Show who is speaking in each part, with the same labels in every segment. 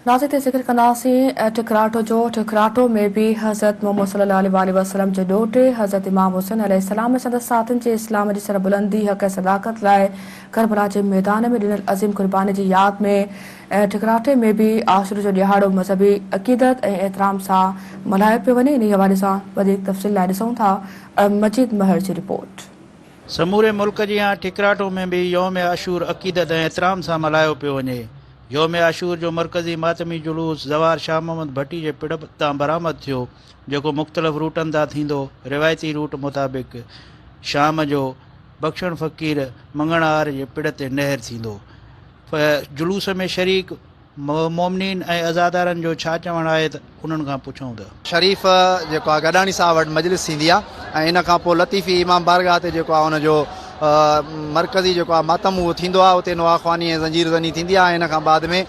Speaker 1: ناظرين تي ذڪر ڪنداسين ٺڪراٺو جو، ٺڪراٺو ۾ به حضرت محمد صلي الله عليه واٰله وسلم جي ڏوهٽي حضرت امام حسين عليه السلام ۽ سندس ساٿين جي اسلام جي سربلندي، حق ۽ صداقت لاء ڪربلا جي ميدان ۾ ڏنل عظيم قرباني جي ياد ۾ ٺڪراٺي ۾ به عاشور جو ڏهاڙو مذهبي عقيدت ۽ احترام سان ملهايو پيو وڃي. انهي حوالي سان وڌيڪ تفصيل لاء ڏسون ٿا مجيد مهر جي رپورٽ.
Speaker 2: سموري ملڪ جيان ٺڪراٺو ۾ به يوم عاشور عقيدت ۽ احترام سان ملهايو پيو وڃي. يوم عاشور جو مرڪزي ماتمي جلوس زوار شاهه محمد ڀٽي جي پڙ تان برآمد ٿيو، جيڪو مختلف روٽن تان ٿيندو روايتي روٽ مطابق شام جو بخشڻ فقير مڱڻهار جي پڙ تي نهر ٿيندو. جلوس ۾ شريڪ مومنين ۽ عزادارن جو ڇا چوڻ آهي ته انهن کان پڇون ته.
Speaker 3: شريف جيڪو آهي گڏاڻي صاحب وٽ مجلس ٿيندي آهي ۽ ان کان پوء لطيفي امام بارگاهه تي جيڪو آهي ان جو مرڪزي جيڪو آهي ماتم اهو ٿيندو آهي اتي نوحه خواني ۽ زنجير زني ٿيندي آهي ۽ ان کان بعد ۾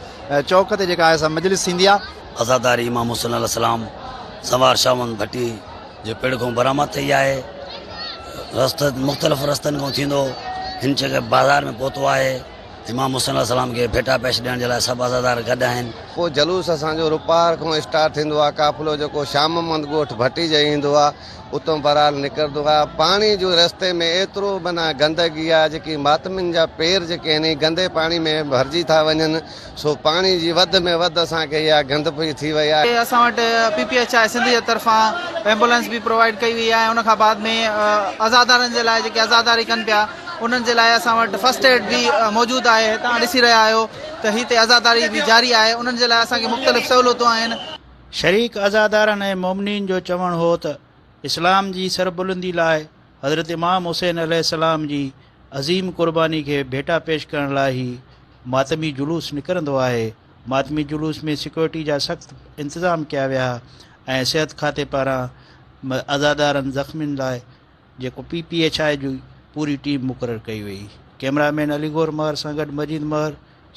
Speaker 3: چوڪ تي جيڪا آهي سا مجلس ٿيندي آهي.
Speaker 4: عزاداري امام حسين عليه السلام سنوار شاهه محمد ڀٽي جي پڙ کان برآمد ٿي آهي رستن مختلف رستن کان ٿيندو هن جڳهه بازار ۾ پهتو آهي. امام حسين عليه السلام کي ڀيٽا پيش ڏيڻ جي لاء سڀ عزادار گڏ آهن.
Speaker 5: پوء جلوس اسان جو روپار کان اسٽارٽ ٿيندو آ، قافلو جيڪو شام محمد ڳوٺ ڀٽي جي ايندو آ، اتان بهرحال نڪرندو آ. پاڻي جو رستي ۾ ايترو معنيٰ گندگي آ، جيڪي ماتمين جا پير جيڪي آهن اهي گندي پاڻي ۾ ڀرجي ٿا وڃن، سو پاڻي جي وڌ ۾ وڌ اسان کي اها گند پئي ٿي وئي آ.
Speaker 6: اسان وٽ P P H I Sindh جي طرفان ايمبولينس به پرووائيڊ ڪئي وئي آهي ان کان بعد ۾ عزادارن جي لاء جيڪي عزاداري ڪن پيا انهن جي لاء اسان وٽ فرسٽ ايڊ به موجود آهي توهان ڏسي رهيا آهيو ته هتي عزاداري به جاري آهي انهن جي لاء اسان کي مختلف سهولتون آهن.
Speaker 2: شريڪ عزادارن ۽ مومنين جو چوڻ هو ته اسلام جي سربلندي لاء حضرت امام حسين عليه السلام جي عظيم قرباني کي ڀيٽا پيش ڪرڻ لاء هي ماتمي جلوس نڪرندو آهي، ماتمي جلوس ۾ سيڪيورٽي جا سخت انتظام ڪيا ويا ۽ صحت کاتي پاران عزادارن زخمين لاء جيڪو پي پي ايڇ I جي پوري ٽيم مقرر ڪئي وئي. ڪئميرا مين علي گور مهر سان گڏ Majeed Mehar,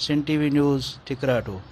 Speaker 2: Sindh T V news, Thakratho.